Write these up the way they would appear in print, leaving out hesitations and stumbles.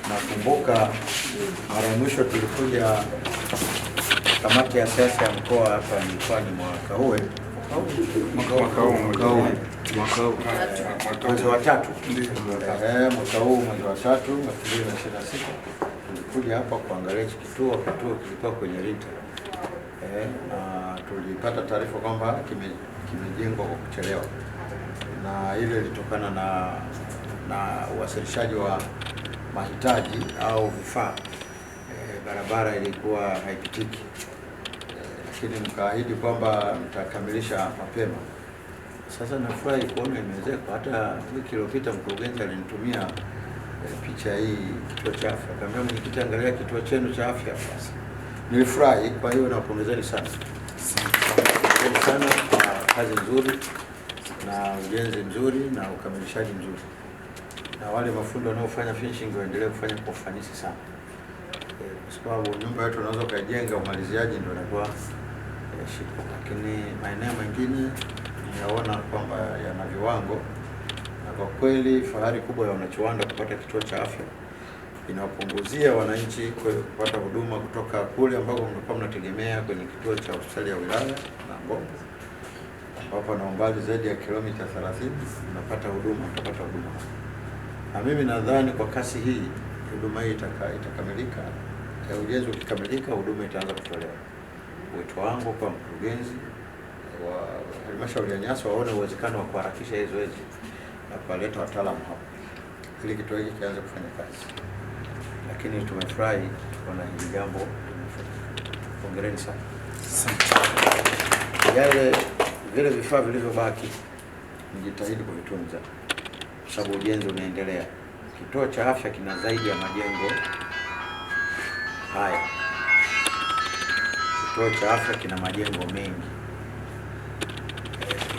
Nakumbuka mara ya mwisho tulikuja kamati ya siasa ya mkoa hapa ilikuwa ni mwaka huu, mwezi wa tatu, mwaka huu mwezi wa tatu 2026 tulikuja hapa kuangalia hichi kituo. Kituo kilikuwa kwenye rita, na tulipata taarifa kwamba kimejengwa kwa kuchelewa, na ile ilitokana na uwasilishaji wa mahitaji au vifaa. Barabara ilikuwa haipitiki, lakini mkaahidi kwamba mtakamilisha mapema. Sasa nafurahi kuona imeezekwa. Hata wiki iliyopita mkurugenzi alinitumia picha hii kituo cha afya, akaniambia mwenyekiti, angalia kituo chenu cha afya. Basi nilifurahi. Kwa hiyo nawapongezeni sana, sana sana kwa kazi nzuri na ujenzi mzuri na ukamilishaji mzuri, na wale mafundi wanaofanya finishing waendelee kufanya kwa ufanisi sana, kwa sababu nyumba yetu unaweza ukaijenga, umaliziaji ndio inakuwa shida, lakini maeneo mengine nimeona kwamba yana viwango, na kwa kweli fahari kubwa ya wanachiwanda kupata kituo cha afya inawapunguzia wananchi kupata huduma kutoka kule ambako mlikuwa mnategemea kwenye kituo cha hospitali ya wilaya na Ngombe, ambapo na umbali zaidi ya kilomita 30 mnapata huduma, mtapata huduma. Na mimi nadhani kwa kasi hii huduma hii itakamilika. Ujenzi ukikamilika, huduma itaanza kutolewa. Wito wangu kwa mkurugenzi wa halmashauri ya Nyasa waone uwezekano wa kuharakisha hili zoezi na kuwaleta wataalamu hapa ili kituo hiki kianze kufanya kazi. Lakini tumefurahi kuona hili jambo limefanyika. Hongereni sana. Yale vile vifaa vilivyobaki mjitahidi kuvitunza kwa sababu ujenzi unaendelea. Kituo cha afya kina zaidi ya majengo haya. Kituo cha afya kina majengo mengi,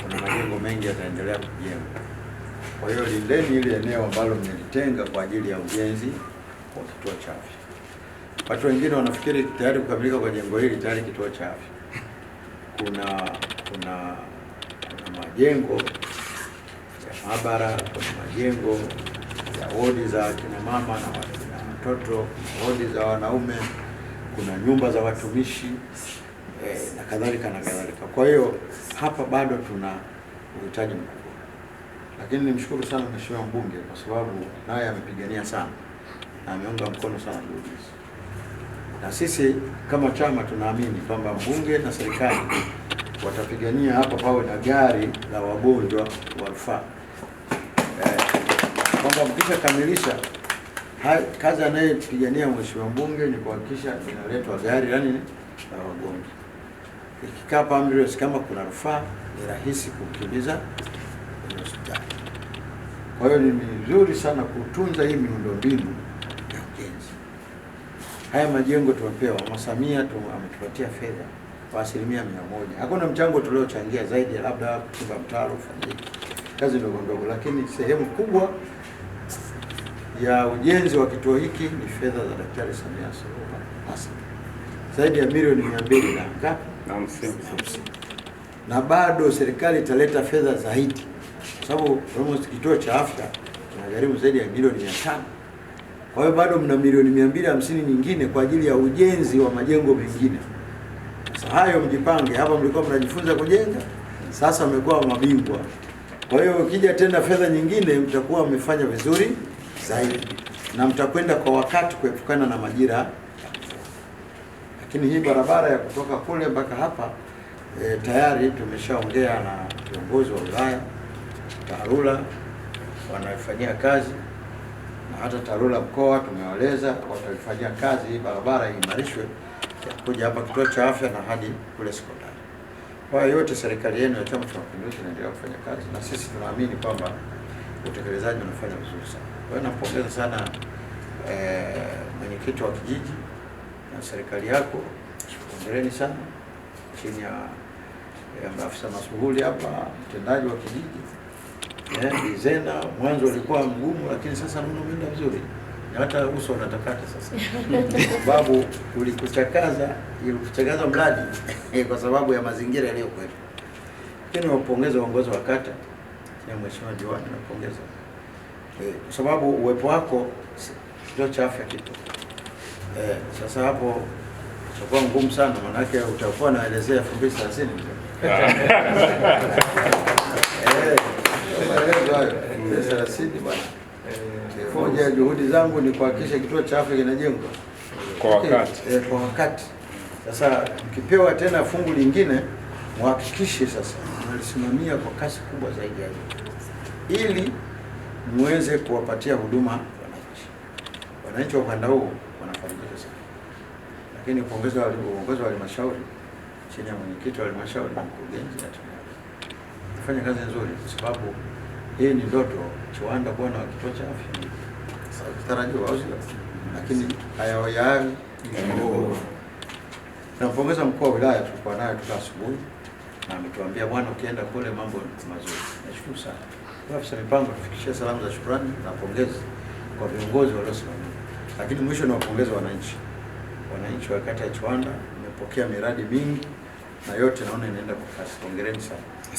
kuna majengo mengi yataendelea kujengwa. Kwa hiyo lindeni ile eneo ambalo mmelitenga kwa ajili ya ujenzi wa kituo cha afya. Watu wengine wanafikiri tayari kukamilika kwa jengo hili tayari kituo cha afya. Kuna majengo ya maabara, kuna majengo ya wodi za kina mama na watoto, wodi za wanaume, kuna nyumba za watumishi na kadhalika na kadhalika. Kwa hiyo hapa bado tuna uhitaji mkubwa, lakini nimshukuru sana Mheshimiwa mbunge kwa sababu naye amepigania sana na ameunga mkono sana juhudi hizi, na sisi kama chama tunaamini kwamba mbunge na serikali watapigania hapa pawe na gari la wagonjwa wa rufaa, kwamba mkishakamilisha kazi anayepigania mheshimiwa mbunge ni kuhakikisha inaletwa gari la nini la wagonjwa. Ikikaa hapa ambulance, kama kuna rufaa ni rahisi kukimbiza kwenye hospitali. Kwa hiyo ni vizuri sana kutunza hii miundombinu ya ujenzi. Haya majengo tumepewa, Mama Samia ametupatia fedha kwa 100%. Hakuna mchango tuliochangia zaidi ya labda kuchimba mtaro, kufanya kazi ndogo ndogo, lakini sehemu kubwa ya ujenzi wa kituo hiki ni fedha za Daktari Samia Suluhu Hassan, zaidi ya milioni 200 na ngapi? 50. Na bado serikali italeta fedha zaidi, kwa sababu almost kituo cha afya kinagharimu zaidi ya milioni 500. Kwa hiyo bado mna milioni 250 nyingine kwa ajili ya ujenzi wa majengo mengine. Sasa hayo mjipange. Hapa mlikuwa mnajifunza kujenga, sasa mmekuwa mabingwa. Kwa hiyo ukija tena fedha nyingine mtakuwa mmefanya vizuri zaidi na mtakwenda kwa wakati kuepukana na majira ya mvua. Lakini hii barabara ya kutoka kule mpaka hapa tayari tumeshaongea na viongozi wa wilaya, TARURA wanaifanyia kazi, na hata TARURA mkoa tumewaeleza wataifanyia kazi hii barabara iimarishwe ya kuja hapa kituo cha afya na hadi kule sekondari. Kwa hiyo yote serikali yenu ya Chama cha Mapinduzi inaendelea kufanya kazi, na sisi tunaamini kwamba utekelezaji unafanya vizuri sana. Kwa hiyo nampongeza sana mwenyekiti wa kijiji na serikali yako, hongereni sana, chini ya afisa masuhuli hapa, mtendaji wa kijiji Zena. Mwanzo ulikuwa mgumu, lakini sasa naona umeenda vizuri, na hata uso unatakata sasa, sababu ulikuchakaza mradi kwa sababu ya mazingira yaliyokuwepo. Lakini wapongeze uongozi wa kata na mheshimiwa diwani, napongeza Kwa sababu uwepo wako kituo cha afya kipo. Sasa hapo itakuwa ngumu sana, maanake utakuwa naelezea 2030. Maelezo hayo 2030 bwana. Moja ya juhudi zangu ni kuhakikisha kituo cha afya kinajengwa kwa wakati. Kwa wakati. Sasa mkipewa tena fungu lingine, muhakikishe sasa mnalisimamia kwa kasi kubwa zaidi ya hiyo, ili muweze kuwapatia huduma wananchi. Wananchi wa ukanda huu wanafarijika sana, lakini uongozi wa halmashauri chini ya mwenyekiti wa halmashauri na mkurugenzi na timu yake fanya kazi nzuri, kwa sababu hii ni ndoto Chiwanda kuwa na kituo cha afya tarajiwa, au sio? Lakini hayawi. Nampongeza mkuu wa wilaya, tulikuwa naye toka asubuhi na ametuambia bwana, ukienda kule mambo mazuri. Nashukuru sana. Kwa afisa mipango, tufikishie salamu za shukrani na pongezi kwa viongozi waliosimamia. Lakini mwisho ni wapongeze wananchi. Wananchi wa kata ya Chiwanda mmepokea miradi mingi na yote naona inaenda kwa kasi. Hongereni sana.